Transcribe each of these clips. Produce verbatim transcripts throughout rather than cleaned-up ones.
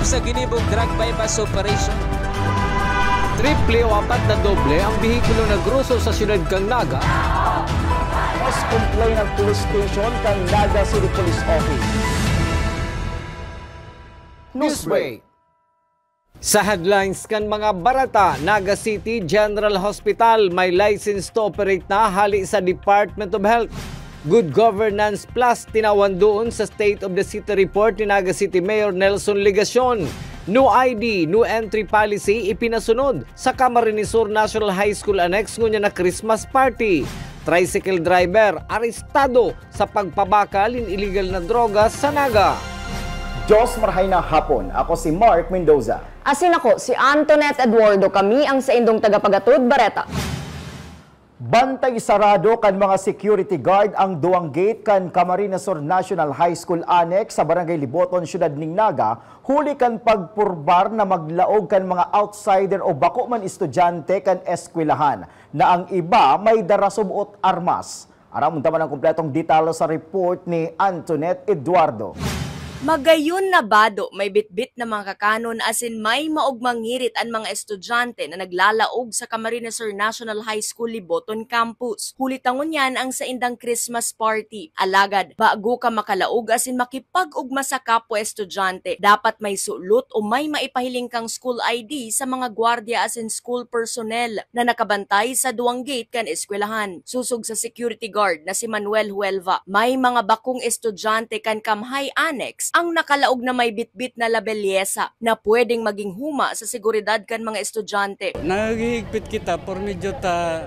Sa ginibong drug buy-bust operation. Triple o apat na doble ang behikulo na gruso sa siyudad kan Naga. Mas complainant police station kan Naga City Police Office. Newsbreak. Sa headlines kan mga bareta, Naga City General Hospital may license to operate na hali sa Department of Health. Good Governance Plus tinawan doon sa State of the City Report ni Naga City Mayor Nelson Legacion. No I D, no entry policy ipinasunod sa Camarines Sur National High School Annex ngunyan na Christmas party. Tricycle driver arestado sa pagpabakal nin illegal na droga sa Naga. Diyos marhay na hapon. Ako si Mark Mendoza. Asin ako si Antoinette Eduardo. Kami ang saindong tagapagatod bareta. Bantay sarado kan mga security guard ang duwang gate kan Camarines Sur National High School Annex sa Barangay Liboton, Siyudad nin Naga, huli kan pagpurbar na maglaog kan mga outsider o bako man estudyante kan eskwelahan, na ang iba may dara subot armas. Aramon ta man ang kompletong detalye sa report ni Antoinette Eduardo. Magayon na bado, may bitbit na mga kakanon asin may maog mangirit an mga estudyante na naglalaog sa Camarines Sur National High School Liboton Campus. Huli ta ngunyan ang saindang Christmas party. Alagad, bago ka makalaog asin makipag-ugma sa kapwa estudyante, dapat may sulot o may maipahiling kang school I D sa mga gwardiya asin school personnel na nakabantay sa duwang gate kan eskwelahan. Sosog sa security guard na si Manuel Huelva, may mga bakong estudyante kan Kamhay Annex ang nakalaog na may bitbit na labelyesa na pwedeng maging huma sa seguridad kan mga estudyante. Naghihigpit kita por medyo ta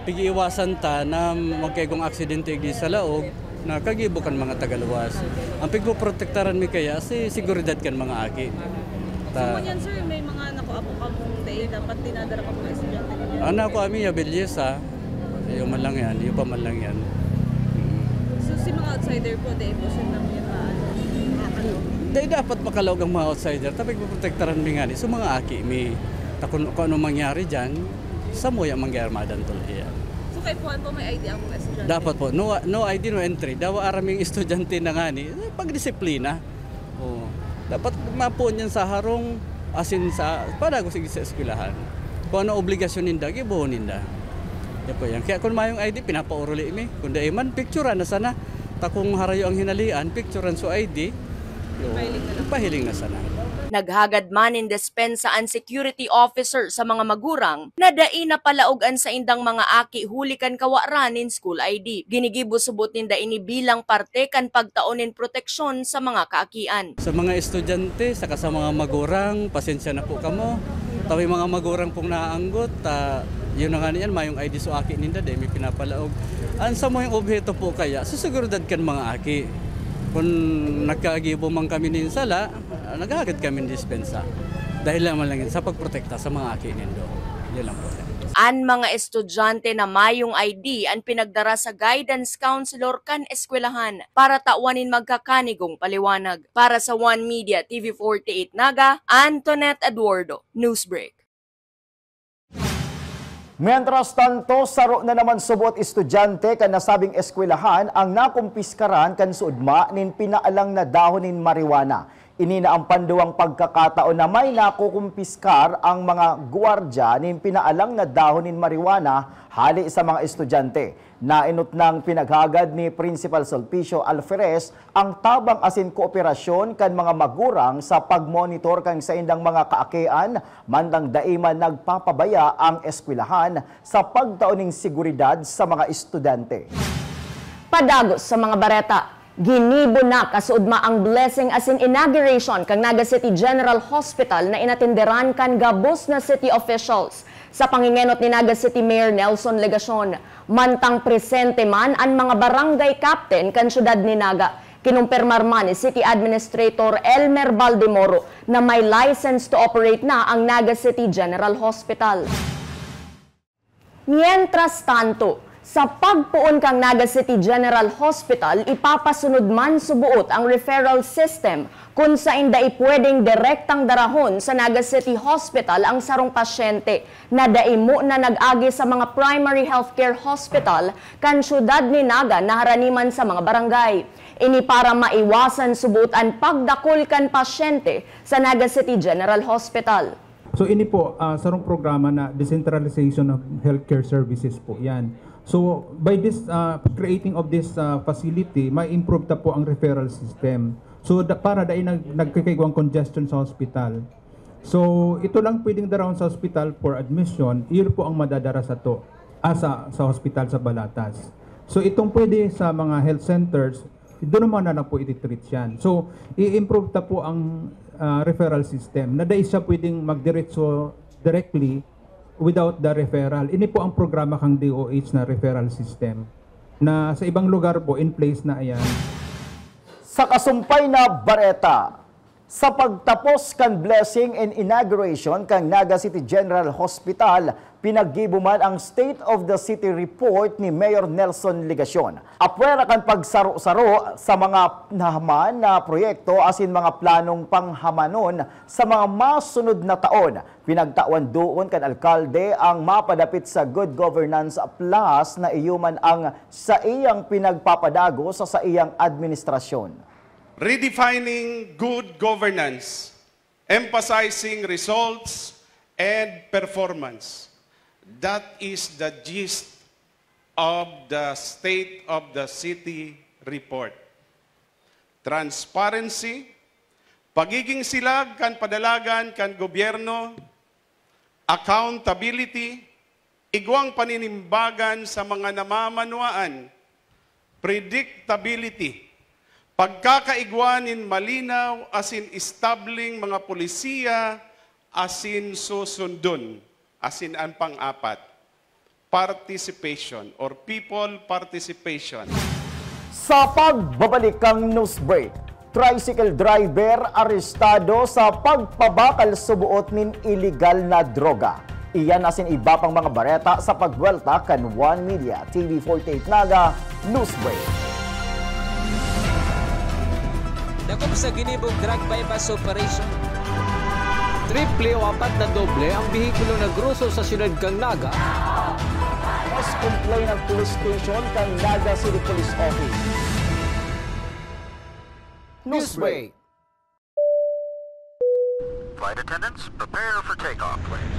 pag-iiwasan ta na magkaigong aksidente igdi sa laog na kagibo kan mga tagaluwas. Ang pigpoprotektaran mi kaya si seguridad kan mga aki. So, ta- ngunyan, sir, may mga nakuha po kamong dai dapat dinadara ka mga estudyante ninyo? Ang nakuha mi, ya belyesa. Iyo man lang yan, iyo pa man lang yan. So, si mga outsider po, dai po sila may maano, makakalaog? Dai dapat makalaog ang mga outsider. Ta pigpoprotektaran mi ngani. So, mga aki mi, ta kun, kun ano mangyari dyan, samuya mangyari madan tol iya. So, kaipuhan po may I D ang mga estudyante? Dapat po. No, no I D, no entry. Dawa araming estudyante na ngani, eh, pagdisiplina. Oo. Dapat mapuon yan sa harong, asin sa, padagos igdi sa eskwelahan. Kung ano obligasyon ninda, gibohon ninda. Yan po yan. Kaya kung mayong I D, pinapauruli mi. Kung dai man, picturean na sana. Ta kung harayo ang hinalian, picturean so I D. Yo, pahiling na lang. Pahiling na sana. Naghagad man nin despensa an security officer sa mga magurang na dai napalaog an saindang mga aki huli kan kawaran nin school I D. Ginigibo subot ninda ini bilang parte kan pagtao nin proteksyon sa mga kaakian. Sa mga estudyante, saka sa mga magurang, pasensya na po kamo. Ta may mga magurang pong naanggot, ta, yun na nga niyan, mayong I D so aki ninda, dai mi pinapalaog. Ang samuyang obheto po kaya, sa seguridad kan mga aki. Kung nagkagibo man kami nin sala, ah, naghahagad kami nin dispensa. Dahil lamang lang yun sa pagprotekta sa mga aki nindo. Yun lang po. An mga estudyante na mayong I D an pinagdara sa guidance counselor kan eskwelahan para tawan nin magkakanigong paliwanag. Para sa One Media, T V forty-eight Naga, Antoinette Eduardo, Newsbreak. Mientras tanto, saro na naman subot estudyante kan nasabing eskwelahan ang nakumpiskaran kan suodma nin pinaalang na dahon nin marijuana. Ini na ang panduwang pagkakataon na may nakukumpiskar ang mga gwardya nin pinaalang na dahon nin marijuana hali sa mga estudyante. Naenot nang pinaghagad ni Principal Sulpicio Alferez ang tabang asin kooperasyon kan mga magurang sa pagmonitor kan saindang mga kaakian, mantang dai man nagpapabaya ang eskwelahan sa pagtao nin seguridad sa mga estudyante. Padagos sa mga bareta, ginibo na kasuodma ang blessing asin inauguration kan Naga City General Hospital na inatenderan kan gabos na city officials. Sa pangengenot ni Naga City Mayor Nelson Legacion, mantang presente man an mga barangay captain kan siyudad ni Naga, kinumpirmar man ni City Administrator Elmer Baldemoro na may license to operate na ang Naga City General Hospital. Mientras tanto, sa pagpoon kan Naga City General Hospital, ipapasunod man suboot ang referral system kun saen dai pwedeng direktang darahon sa Naga City Hospital ang sarong pasyente na dai mo na nag-agi sa mga primary healthcare hospital kan siyudad ni Naga na harani man sa mga barangay. Ini para maiwasan subot an pagdakul kan pasyente sa Naga City General Hospital. So, ini po, ah, sarong programa na decentralization of healthcare services po yan. So, by this, ah, creating of this, ah, facility, may improve ta po ang referral system. So, da-, para dai nag-, nagkakaigwang congestion sa hospital. So, ito lang pwedeng daraon sa hospital for admission, iyon po ang madadara sa to, ah, sa, sa hospital sa Balatas. So, itong pwede sa mga health centers, doon naman na lang po iti-treat yan. So, i-improve ta po ang, ah, referral system na dai siya pwedeng magdiretso directly without the referral. Ini po ang programa kang D O H na referral system na sa ibang lugar po in place na yan. Sa kasumpay na bareta, sa pagtapos kan blessing and inauguration kan Naga City General Hospital, pinaggibo man ang State of the City Report ni Mayor Nelson Legacion. Apwera kan pagsaro-saro sa mga nahaman na proyekto asin mga planong panghamanon sa mga masunod na taon, pinagtawan doon kan alkalde ang mapadapit sa Good Governance Plus na iyo man ang saiyang pinagpapadago sa saiyang administrasyon. Redefining good governance, emphasizing results and performance. That is the gist of the State of the City Report. Transparency, pagiging silag kan padalagan kan gobyerno, accountability, igwang paninimbagan sa mga namamanwaan, predictability, pagkakaigwa nin malinaw asin establing mga polisiya asin susundon, asin an pang-apat, participation or people participation. Sa pagbabalik kan news break, tricycle driver arestado sa pagpabakal suboot nin iligal na droga. Iyan asin iba pang mga bareta sa pagbuwelta kan One Media T V forty-eight Naga News Break. Dakop sa ginibong drug buy-bust operation. Triple o apat na doble ang behikulo na groso sa siyudad kan Naga. Mas complain ang police station kan Naga City Police Office. News break. Flight attendants, prepare for takeoff, please.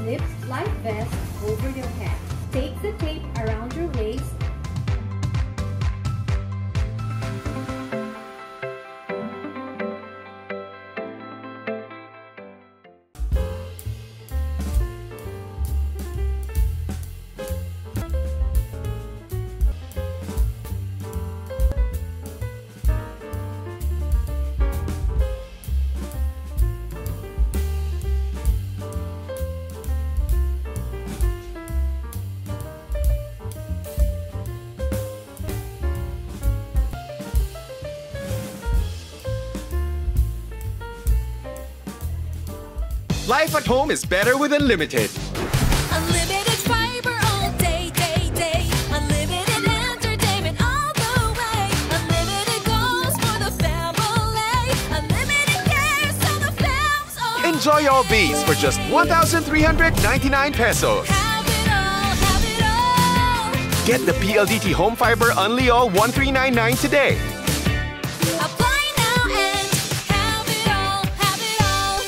Slip life vest over your head. Take the tape around your waist. Life at home is better with Unlimited. Unlimited fiber all day, day, day. Unlimited entertainment all the way. Unlimited goals for the family. Unlimited cares so the fam's all. Enjoy all these for just one thousand three hundred ninety-nine pesos. Have it all, have it all. Get the P L D T Home Fiber Unli All one three nine nine today. Apply now and have it all, have it all.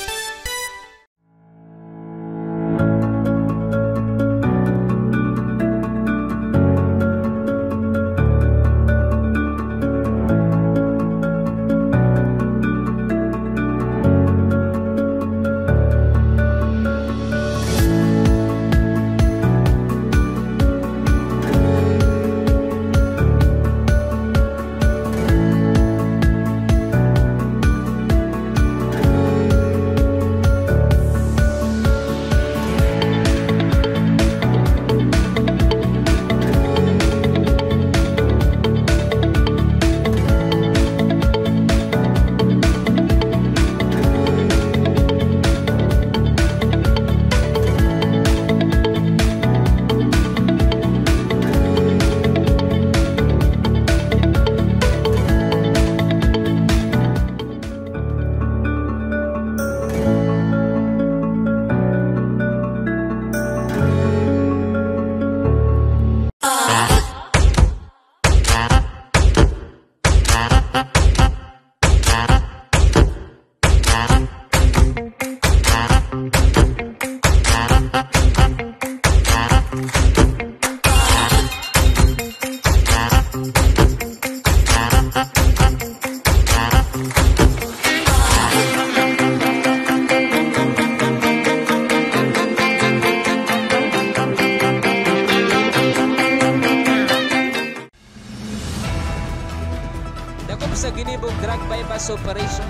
Operation.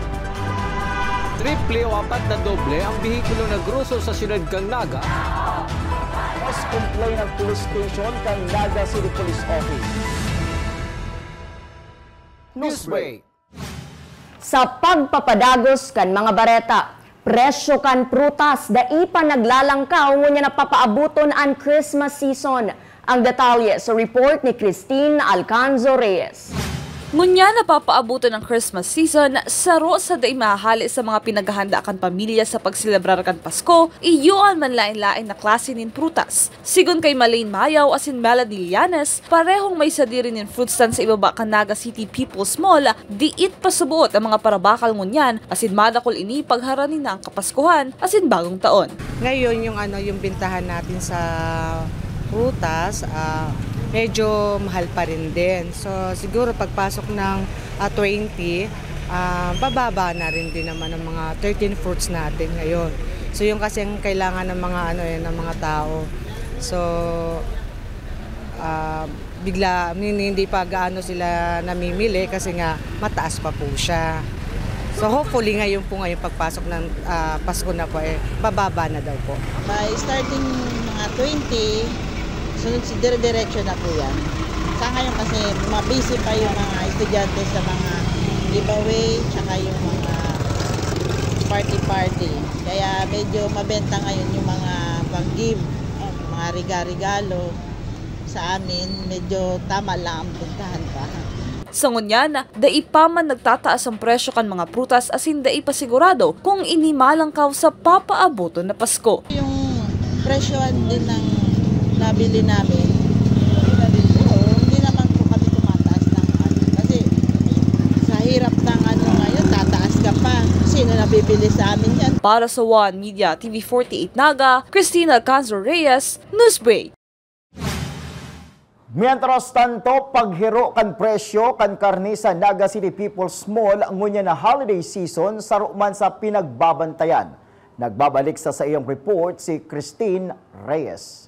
Triple o apat na doble ang behikulo na groso sa siyudad kan Naga. Mas complain ang police station kan Naga City Police Office. Newsbreak. Sa pagpapadagos kan mga bareta, presyo kan prutas dai pa naglalangkaw ngunyan na papaaboton an Christmas season. Ang detalye sa report ni Christine Alcanzo Reyes. Ngunyan na papaaboton ang Christmas season, saro sa dai mahahali sa mga pinaghahanda kan pamilya sa pagselebrar kan Pasko, iyo an manlaen-laen na klase nin prutas. Sigon kay Malane Mayaw asin Melanie Llanes, parehong may sadiri nin fruit stand sa ibaba kan Naga City People's Mall, diit pasuboot ang mga parabakal ngunyan, asin madakul ini pagharani na ang Kapaskuhan asin Bagong Taon. Ngayon, yung ano, yung bintahan natin sa prutas, ah, medyo mahal pa rin din. So, siguro pagpasok ng, ah, twenty, ah, bababa na rin din naman ang mga thirteen fruits natin ngayon. So, yung kasi ang kailangan ng mga ano, eh, ng mga tao. So, ah, bigla, hindi, hindi pa gaano sila namimili kasi nga mataas pa po siya. So, hopefully, ngayon po, ngayon pagpasok ng, ah, Pasko na po, eh, bababa na daw po. By starting mga twenty, sunod si dire-diretso na po yan. Sa ngayon kasi, mabisi pa yung mga estudyante sa mga giveaway, tsaka yung mga party-party. Kaya medyo mabenta ngayon yung mga pang-give, mga riga-regalo. Sa amin, medyo tama lang ang puntahan pa. Sa ngunyan, dai pa man nagtataas ang presyo kan mga prutas asin dai pa sigurado kung ini malangkaw sa papaaboton na Pasko. Yung presyohan din ng nabili namin, oo, hindi naman po kami tumataas ng ano. Kasi sa hirap ng ano ngayon, tataas ka pa. Sino nabibili sa amin yan? Para sa One Media T V forty-eight Naga, Christina Alcanzo Reyes, Newsbreak. Mientras tanto, paghiro kan presyo kan karne sa Naga City People's Mall ngunyan na holiday season saro man sa pinagbabantayan. Nagbabalik sa saiyang report si Christine Reyes.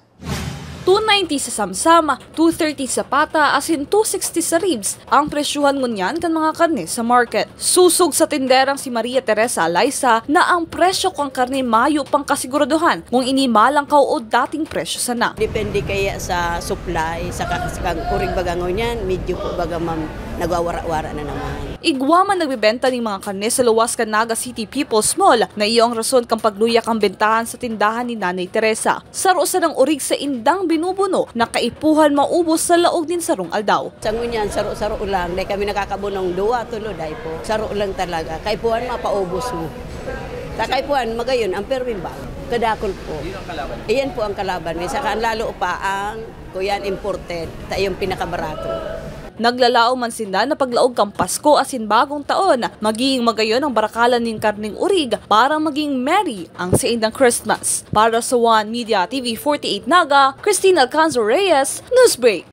Two ninety sa samsam, two thirty sa pata, asin two sixty sa ribs ang presyohan ngunyan kan mga karne sa market. Susog sa tinderang si Maria Teresa Alaysa na ang presyo kan karne mayo pang kasiguraduhan kung ini malangkaw o dating presyo sana. Depende kaya sa supply, sa ka-, sa kurig baga ngunyan, medyo po baga, ma'am, nagwawara-wara na naman. Igwa man nagbebenta nin mga karne sa luwas kan Naga City People's Mall na iyo ang rason kan pagluya kan bentahan sa tindahan ni Nanay Teresa. Saro sanang orig sa indang binubuno na kaipuhan maubos sa laog nin sarong aldaw. Sa ngunyan, saro-saro lang. Dai kami nakakabunong duwa, tulo, dai po. Saro lang talaga. Kaipuhan, mapaubos mo. Sa kaipuhan, magayon ang perwin ba? Kadakol po. Iyan po ang kalaban. May saka ang lalo pa ang kuyan imported. Ta yung pinakabarato. Naglalao man sinda na paglaog kan Pasko asin Bagong Taon, magiging magayon ang barakalan nin karneng orig para maging merry ang saindang Christmas. Para sa One Media T V forty-eight Naga, Christine Alcanzo Reyes, Newsbreak.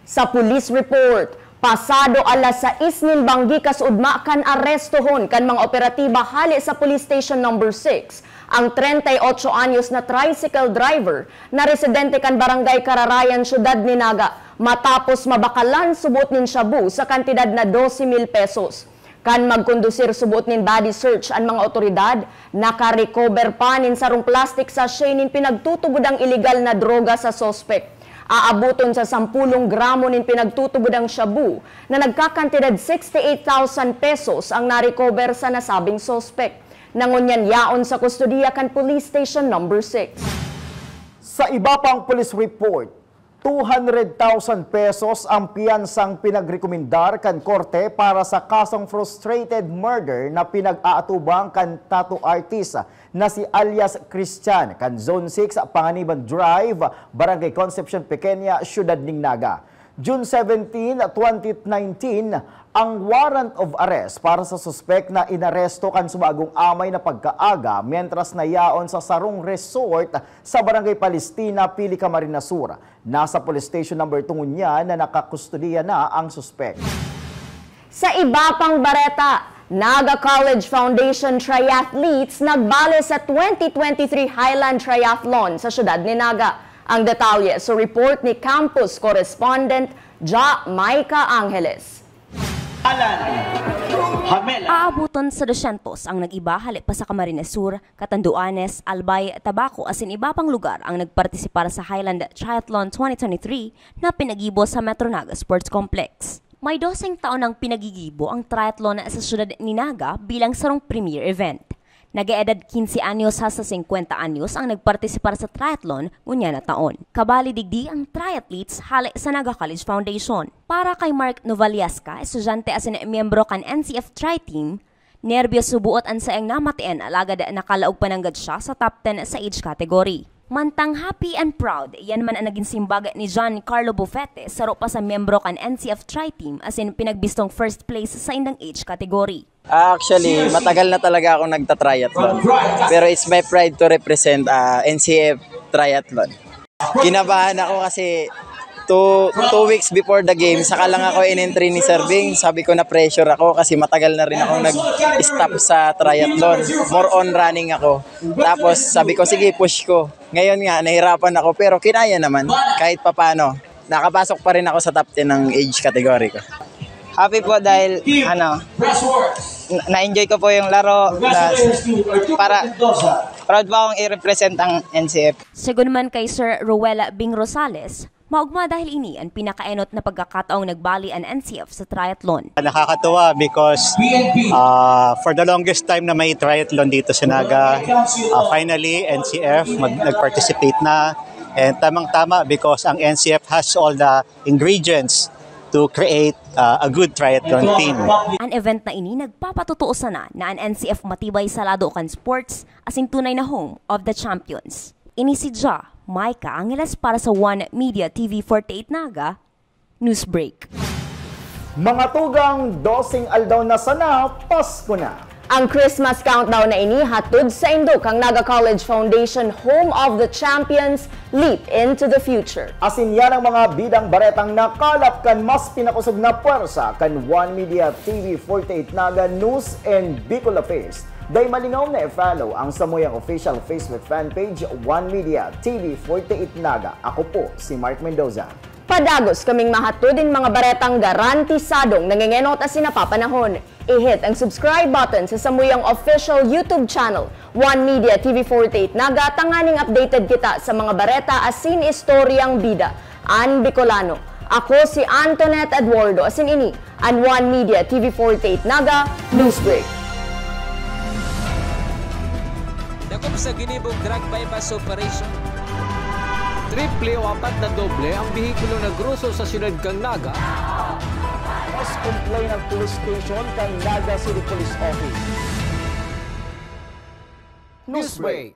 Sa police report, pasado alas sais nin banggi kasuodma kan arestohon kan mga operatiba hale sa Police Station Number six, ang treinta y ocho anyos na tricycle driver na residente kan Barangay Kararayan, Syudad ni Naga, matapos mabakalan suboot nin shabu sa kantidad na doce mil pesos. Kan magkondusir suboot nin body search an mga otoridad, nakarecover pa nin sarong plastic sachet nin pinagtutubodang iligal na droga sa suspek. Aaboton sa sampulong gramo nin pinagtutubodang shabu na nagkakantidad sixty-eight thousand pesos ang narecover sa nasabing suspek, na ngunyan yaon sa kustodiya kan Police Station Number six. Sa iba pang police report, two hundred thousand pesos ang piyansang pinagrekomendar kan korte para sa kasong frustrated murder na pinag-aatubang kan tattoo artist na si alias Christian, kan Zone six, Panganiban Drive, Barangay Concepcion Pequeña, Syudad nin Naga. June seventeen, twenty nineteen, ang warrant of arrest para sa suspek na inaresto kan subagong amay na pagkaaga mientras na yaon sa sarong resort sa Barangay Palestina, Pili, Camarines Sur. Nasa Police Station Number two ngunyan na nakakustodiya na ang suspek. Sa iba pang bareta, Naga College Foundation triathletes nagbale sa twenty twenty-three Highland Triathlon sa siyudad ni Naga. Ang detalye sa report ni campus correspondent Ja Micah Angeles. Alan. Aabuton sa dosyentos ang nag-iba hali pa sa Camarines Sur, Catanduanes, Albay, Tabaco asin iba pang lugar ang nagpartisipar sa Highland Triathlon twenty twenty-three na pinagibo sa Metro Naga Sports Complex. May doseng taon nang pinagigibo ang triathlon sa siyudad ni Naga bilang sarong premier event. Nag-eedad quince anyos hasta singkwenta anyos ang nagpartisipar sa triathlon ngunyan na taon. Kabali digdi ang triathletes hale sa Naga College Foundation. Para kay Mark Novallasca, estudyante asin miyembro kan N C F Tri-Team, nerbyoso buot an saiyang namatian alagad nakalaog pa nanggad siya sa top ten sa age category. Mantang happy and proud, iyan man an nagin simbag ni John Carlo Bufete, saro pa sa miyembro kan N C F Tri-Team asin pinagbistong first place sa indang age category. Ah, actually, matagal na talaga akong nagta-triathlon. Pero it's my pride to represent ah, N C F Triathlon. Kinabahan ako kasi two, two weeks before the game, saka lang ako in-entry ni Sir Bing. Sabi ko na pressure ako kasi matagal na rin akong nag-stop sa triathlon. More on running ako. Tapos sabi ko, sige, push ko. Ngayon nga, nahirapan ako pero kinaya naman kahit papano. Nakapasok pa rin ako sa top ten ng age category ko. Happy po dahil ano, na-enjoy ko po yung laro. Para proud po akong i-represent ang N C F. Segun man kay Sir Roel Bing Rosales, maugma dahil ini an pinakaenot na pagkakataong nagbali an N C F sa triathlon. Nakakatuwa because uh, for the longest time na may triathlon dito sa Naga, uh, finally N C F mag- nag-participate na. And tamang-tama because ang N C F has all the ingredients to create uh, a good triathlon team. An event na ini nagpapatotoo sana na an N C F matibay sa lado kan sports asin tunay na home of the champions. Ini si Ja, Micah Angeles para sa One Media T V forty-eight Naga, Newsbreak. Mga tugang, doseng aldaw na sana, Pasko na! Ang Christmas countdown na ini hatod saindo kan Naga College Foundation, home of the champions, Leap into the Future. Asin yan ang mga bidang baretang nakalap kan mas pinakosog na pwersa kan One Media T V forty-eight Naga News and Bicol Affairs. Dai malingaw na i-follow ang samuyang official Facebook fan page, One Media T V forty-eight Naga. Ako po si Mark Mendoza. Padagos kaming mahatod nin mga baretang garantisadong nangengenot asin napapanahon. I-hit ang subscribe button sa samuyang official YouTube channel, One Media T V forty-eight Naga, tanganing updated kita sa mga bareta asin istoryang bida an Bicolano. Ako si Antoinette Eduardo, asin ini an One Media T V forty-eight Naga Newsbreak. Dakop sa ginibong drug buy-bust operation. Triple o apat na doble ang behikulo na groso sa siyudad kan Naga. Mas complain ang police station kan Naga City Police Office. Newsbreak.